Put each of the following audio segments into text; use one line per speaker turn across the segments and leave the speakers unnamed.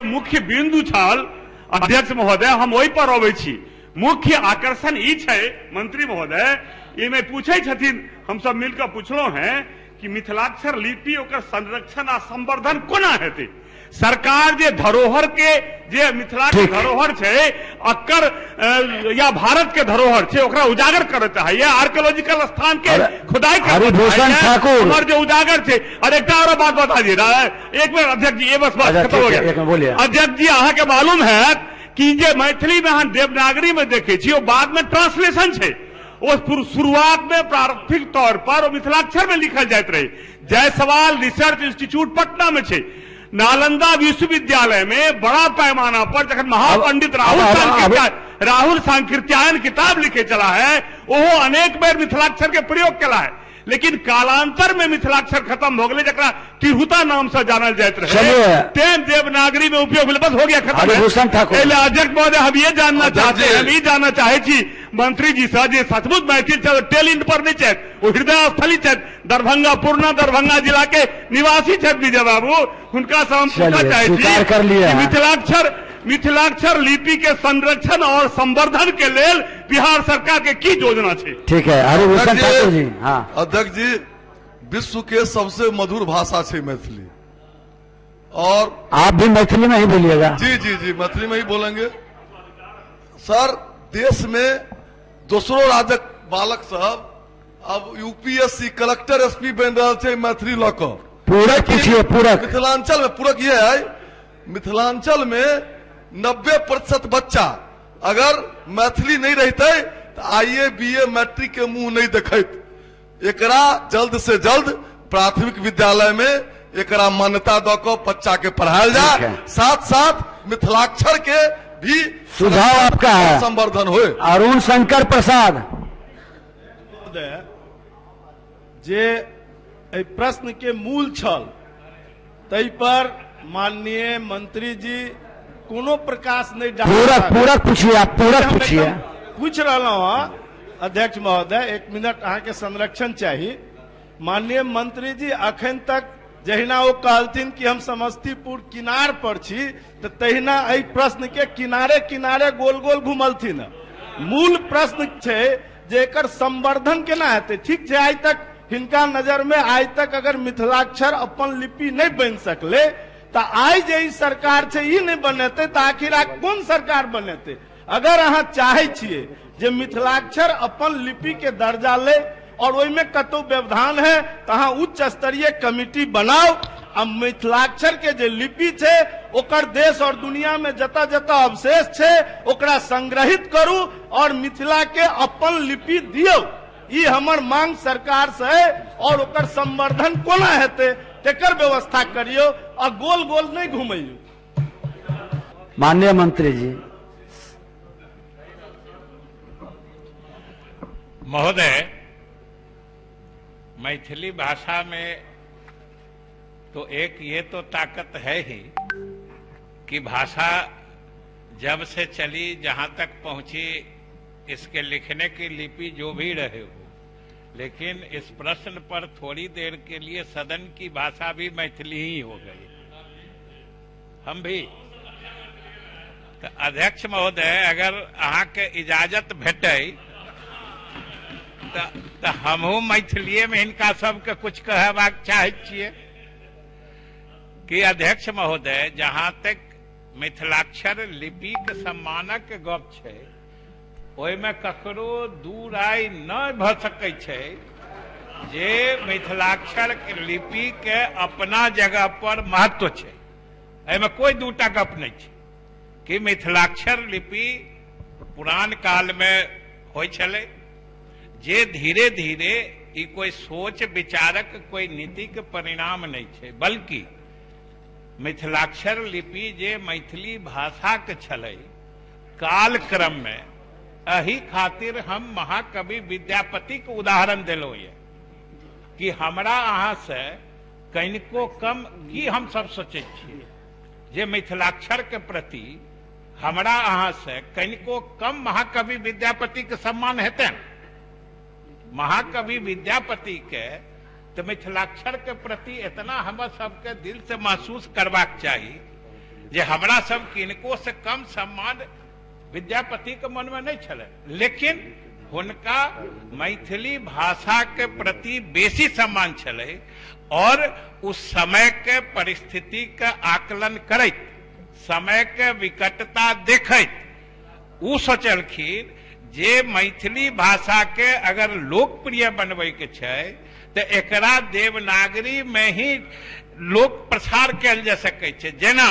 मुख्य बिंदु छल अध्यक्ष महोदय, हम ओहि पर अबै छी। मुख्य आकर्षण ई छै मंत्री महोदय, एहिमे पूछै छथिन, हम सब मिलकर पुछलहुं हैं कि मिथिलाक्षर लिपि ओकर संरक्षण आ संवर्धन कोना हेतै। सरकार जे धरोहर के, जे मिथिला के धरोहर छै अकर या भारत के धरोहर छै ओकरा उजागर करय चाहैया, आर्कियोलॉजिकल स्थान के खुदाई
हरिभूषण ठाकुर
हमर जे उजागर छै। और एकटा और बात बता दिए एक बेर अध्यक्ष जी, बस बात खत्म हो गया। अध्यक्ष जी, अहाँ के मालूम है कि जे मैथिली में अहाँ देवनागरी में देखे छी ओ बाद में ट्रांसलेशन छै, वो शुरुआत में प्रारंभिक तौर पर मिथिलाक्षर में लिखल जाइत रहे। जायसवाल रिसर्च इंस्टीट्यूट पटना में छै, नालंदा विश्वविद्यालय में बड़ा पैमाना पर जखन महापंडित राहुल सांकृत्यायन किताब लिखे चला है, वो अनेक बेर मिथिलाक्षर के प्रयोग केला है, लेकिन कालांतर में मिथिलाक्षर खत्म हो गए, जकरा तिरहुता नाम से जानल जाइत रहे, तें देवनागरी में उपयोग भेल। बस हो गया खत्म। अध्यक्ष महोदय, हम ये जानना चाहते हैं, हम ई जानना चाहे छी मंत्री जी से जे सचमुच मैथिल छथि, टेल इंड पर नहीं छथि, ओ हृदय स्थली छथि, दरभंगा पुरना दरभंगा जिला के निवासी छथि विजय बाबू, हुनका से हम पूछना चाहे छी मिथिलाक्षर मिथिलाक्षर लिपि के संरक्षण और संवर्धन के लेल बिहार सरकार के की योजना छै।
ठीक है हरिभूषण ठाकुर जी। हाँ
अध्यक्ष जी, विश्व के सबसे मधुर भाषा है मैथिली, और
आप भी मैथिली में ही बोलिएगा।
जी जी जी, मैथिली में ही बोलेंगे सर। देश में दोसरो राज्यक बालक सब अब यूपीएससी कलेक्टर एसपी बन रहा है मैथिली लऽ कऽ।
पूरक पूछिए, पूरक।
मिथिलांचल में पूरक ये है, मिथिलांचल में 90% बच्चा अगर मैथिली नहीं रहते तो आईए बीए मैट्रिक के मुंह नहीं देखत। एकरा जल्द से जल्द प्राथमिक विद्यालय में एकरा मान्यता द के बच्चा के पढ़ायल जाए, साथ साथ मिथिलाक्षर के भी
सुझाव आपका है,
संवर्धन हो।
अरुण शंकर प्रसाद
जे एहि प्रश्न के मूल छल तै पर माननीय मंत्री जी कोनो प्रकाश नहीं डाल।
पूरक पूरक पूछिए आप, पूरक पूछिए।
पूछ रहा हूँ अध्यक्ष महोदय, एक मिनट अहाँ के संरक्षण चाहिए। माननीय मंत्री जी अखन तक जहिना वो कहलथिन कि हम समस्तीपुर किनार पर छी, तो तहिना एहि प्रश्न के किनारे किनारे गोल गोल घुमलथिन। मूल प्रश्न छै जे एकर संवर्धन केना हेतै। ठीक छै, आइ तक हिनका नजर में आइ तक अगर मिथिलाक्षर अपन लिपि नहीं बनि सकले तो आइ जे ई सरकार छै ई नहीं बनेतै तो आखिर आ कोन सरकार बनेतै। अगर अहाँ चाहे छियै जे मिथिलाक्षर अपन लिपि के दर्जा ले और ओहिमे कतौ व्यवधान है तो अहाँ उच्च स्तरीय कमिटी बनाओ आ मिथिलाक्षर के जे लिपि छै ओकर देश और दुनिया में जतऽ जतऽ अवशेष छै ओकरा संग्रहित करू और मिथिला के अपन लिपि दियौ। ई हमर मांग सरकार से है और ओकर संवर्धन कोना हेतै तेकर व्यवस्था करियौ आ गोल गोल नहीं घुमैयौ।
माननीय मंत्री जी।
महोदय, मैथिली भाषा में तो एक ये तो ताकत है ही कि भाषा जब से चली जहां तक पहुंची, इसके लिखने की लिपि जो भी रहे हो, लेकिन इस प्रश्न पर थोड़ी देर के लिए सदन की भाषा भी मैथिली ही हो गई। हम भी तो अध्यक्ष महोदय, अगर अहाँ के इजाजत भेटे तो हमहू मैथिलीए में हिनका सबके कुछ कहबाक चाहै छियै कि अध्यक्ष महोदय, जहां तक मिथिलाक्षर लिपि के सम्मानक गप छै ओहिमे ककरो दू राय नहि भऽ सकै छै जे मिथिलाक्षर लिपि के अपना जगह पर महत्व छै। एहिमे कोई दूटा गप नहि छै कि मिथिलाक्षर लिपि पुरान काल में होइ छलै, जे धीरे धीरे ई कोई सोच विचारक कोई नीति के परिणाम नहीं छै, बल्कि मिथिलाक्षर लिपि जे मैथिली भाषा के छलै कालक्रम में, एहि खातिर हम महाकवि विद्यापति के उदाहरण देलहुँ ये कि हमरा अहाँ से कनिको कम की हम सब सोचै छियै जे मिथिलाक्षर के प्रति हमरा अहाँ से कनिको कम महाकवि विद्यापति के सम्मान हेतै। महाकवि विद्यापति के तो मिथिलाक्षर के प्रति इतना हमर सबके दिल से महसूस करबाक चाही जे हमरा सब किनको से कम सम्मान विद्यापति के मन में नहीं छलै, लेकिन हुनका मैथिली भाषा के प्रति बेसी सम्मान छलै और उस समय के परिस्थिति के आकलन करैत, समय के विकटता देखैत उ सोचलखिन जे मैथिली भाषा के अगर लोकप्रिय बनबै के छै तो एकरा देवनागरी में ही लोक प्रसार कयल जा सकै छै। जेना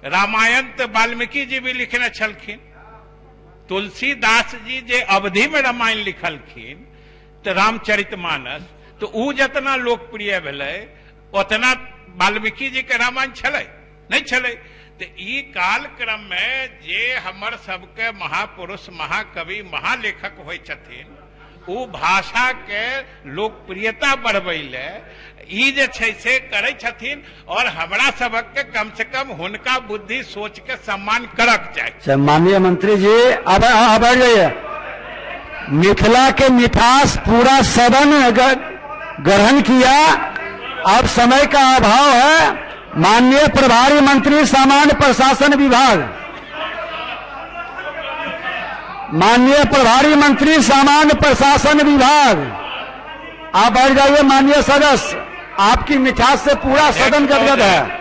रामायण तो वाल्मीकि जी भी लिखने छलखिन, तुलसीदास जी जे अवधि में रामायण लिखलखिन तो रामचरितमानस, तो उ जितना लोकप्रिय भेलै उतना वाल्मीकि जी के रामायण छलै नहीं छलै। तो ई कालक्रम में जे हमर सबके महापुरुष महाकवि महालेखक होइ छथिन उ भाषा के लोकप्रियता बढ़बै ले ई जे छै से करै छथिन और हमरा सबक के कम से कम हुनका बुद्धि सोच के सम्मान करक चाही।
माननीय मंत्री जी अब बढ़ जाइए। मिथिला के मिठास पूरा सदन ग्रहण किया, अब समय का अभाव है। माननीय प्रभारी मंत्री सामान्य प्रशासन विभाग, माननीय प्रभारी मंत्री सामान्य प्रशासन विभाग, आप बैठ जाइए। माननीय सदस्य, आपकी मिठास से पूरा सदन गदगद है।